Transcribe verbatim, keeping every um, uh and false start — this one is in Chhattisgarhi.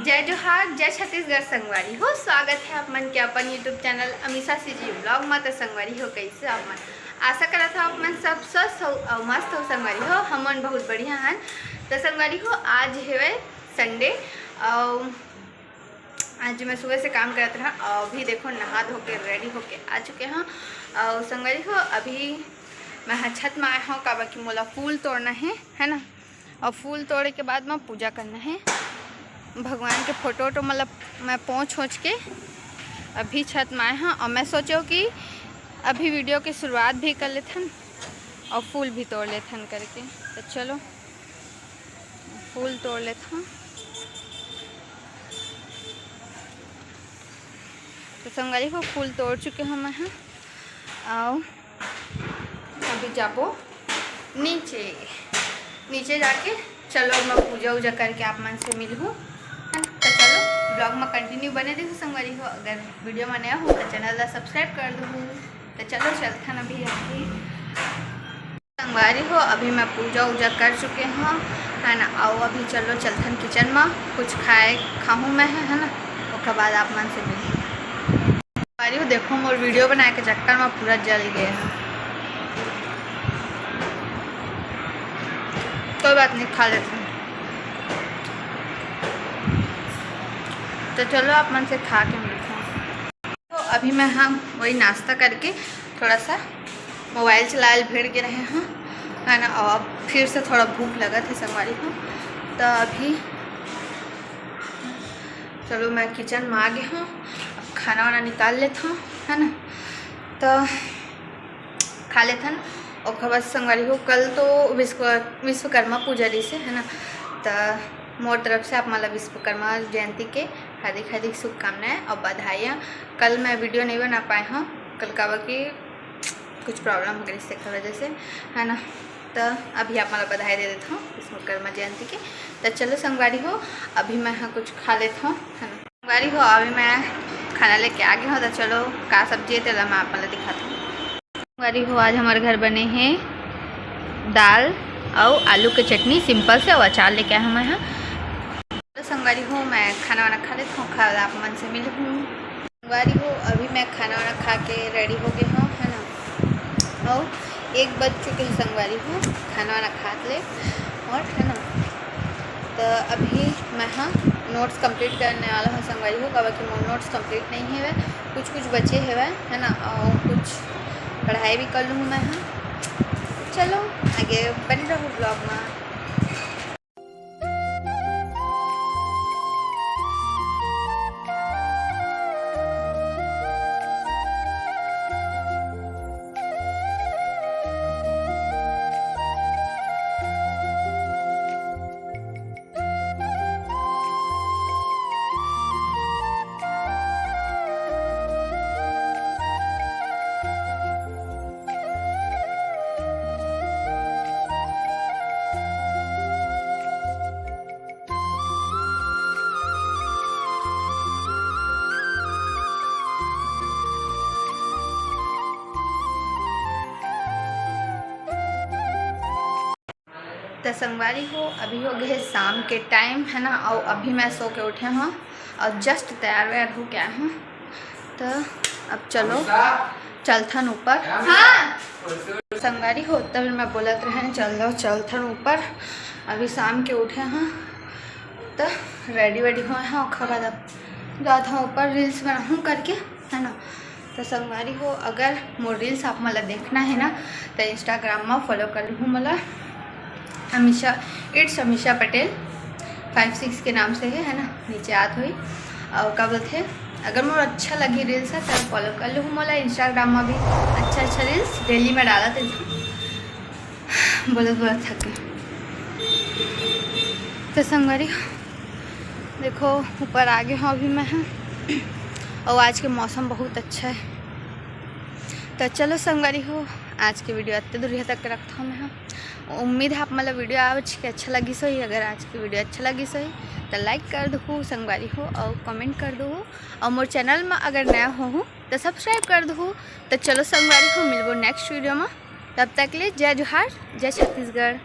जय जोहार, जय छत्तीसगढ़ संगवारी हो। स्वागत है आप मन के अपन YouTube channel Amisha CG blog मा। त संगवारी हो, कैसे आप मन? आशा करत हो आप मन सब स्वस्थ हो अउ मस्त हो संगवारी हो। हमन बहुत बढ़िया हन। त संगवारी हो, आज हेवय संडे अउ आज मैं सुबह से काम करत रहा अउ अभी देखो नहा धो के रेडी होके आ चुके हव। अउ संगवारी हो, अभी मैं ह छत में आए हव, काबर कि मोला फूल तोड़ना है, है ना। अउ फूल तोड़े के बाद म पूजा करना है, भगवान के फोटो वोटो मतलब मैं पोंछ ओछ के अभी छत में आए हव। अउ मैं सोचेव कि अभी वीडियो के शुरुआत भी कर लेथन अउ फूल भी तोड़ लेथन करके। त चलो फूल तोड़ लेथन। त संगवारी हो, फूल तोड़ चुके हव मैं ह। अउ अभी जाबो नीचे, नीचे जाके चलो अब मैं पूजा उजा करके आप मन से मिलहूँ। त चलो ब्लॉग में कंटिन्यू बने रहो संगवारी हो। अगर वीडियो में नया हो त चैनल ला सब्सक्राइब कर दो। त चलो चलथन अभी, अभी संगवारी हो, अभी मैं पूजा उजा कर चुके हव, है ना। अउ अभी चलो चलथन किचन में, कुछ खाए खाहूँ मैं ह, है ना, ओकर बाद आप मन से मिलहूँ। संगवारी हो, देखो मोर वीडियो बनाए के चक्कर में पूरा जल गए हे। कोई बात नहीं, खा लेते हैं। तो चलो आप मन से खा के मिलते हैं। तो अभी मैं हम वही नाश्ता करके थोड़ा सा मोबाइल चलाए भिड़ के रहे हैं, है ना। और फिर से थोड़ा भूख लगत हे संगवारी हो। तो अभी चलो मैं किचन में आ गए हूँ, अब खाना वाना निकाल लेता हूँ, है ना। तो खा लेथन। ओकर बाद संगवारी हो, कल तो विश्व विश्वकर्मा पूजा रहिसे, है ना। त मोर तरफ से आप मन ला विश्वकर्मा जयंती के हार्दिक हार्दिक शुभकामनाएं और बधाइयाँ। कल मैं वीडियो नहीं बना पाए हूँ, कल काबर कि कुछ प्रॉब्लम हो गई, इससे वजह से, है ना। त अभी आप मन ला बधाई दे देता हूँ विश्वकर्मा जयंती के। त चलो संगवारी हो, अभी मैं हाँ कुछ खा लेता हूँ, है ना। संगवारी हो, अभी मैं खाना लेके आ गई हूँ, त चलो का सब्जी है तेला मैं आप मन ला दिखाता हूँ। संगवारी हो, आज हमारे घर बने हैं दाल अउ आलू के चटनी, सिंपल से, अउ अचार लेके आए हूँ मैं ह। तो संगवारी हो, मैं खाना वाना खा लेता हूँ, खा आप मन से मिलहूँ। संगवारी हो, अभी मैं खाना वाना खा के रेडी हो गए हूँ, है ना। अउ एक बज चुके हैं संगवारी हो, खाना वाना खा ले, और है ना। तो अभी मैं हाँ नोट्स कंप्लीट करने वाला हूँ संगवारी हो, काबर कि मोर नोट्स कंप्लीट नहीं हेवय, कुछ कुछ बचे हेवय, है ना, और कुछ पढ़ाई भी कर लूँगी मैं हाँ। चलो आगे बने रहो ब्लॉग में। त संगवारी हो, अभी हो गए हे शाम के टाइम, है ना, और अभी मैं सो के उठे हूँ और जस्ट तैयार वैयार हो के आए हूँ। तो अब चलो चलथन ऊपर। हाँ संगवारी हो, तब मैं बोलत रहे चलो चलथन ऊपर, अभी शाम के उठे हूँ। तो रेडी वेडी होए हूँ, ओखर बाद अब जात हूँ ऊपर रील्स बनाहूँ करके, है ना। तो संगवारी हो, अगर मोर रील्स आप मन ला देखना है ना, तो इंस्टाग्राम में फॉलो कर लूँ मोला, Amisha, it's Amisha Patel five six के नाम से है, है ना, नीचे आत होई। और का बोलते हैं, अगर मोर अच्छा लगी रील्स है तो फॉलो कर लूँ मोला इंस्टाग्राम में भी, अच्छा अच्छा रील्स डेली में डालत है। बोलत बोलत थक गए। तो संगवारी देखो ऊपर आ गए हूँ अभी मैं, हाँ। और आज के मौसम बहुत अच्छा है। तो चलो संगवारी हो, आज के वीडियो अत्ते दूरिया तक रखता हूँ मैं, हाँ। उम्मीद है आप मन ला वीडियो आज के अच्छा लगिस होही। अगर आज के वीडियो अच्छा लगिस होही तो लाइक कर दहू संगवारी हो और कमेंट कर दहू, और मोर चैनल में अगर नया होहू तो सब्सक्राइब कर दहू। तो चलो संगवारी हो, मिलबो नेक्स्ट वीडियो में। तब तक ले जय जोहार, जय छत्तीसगढ़।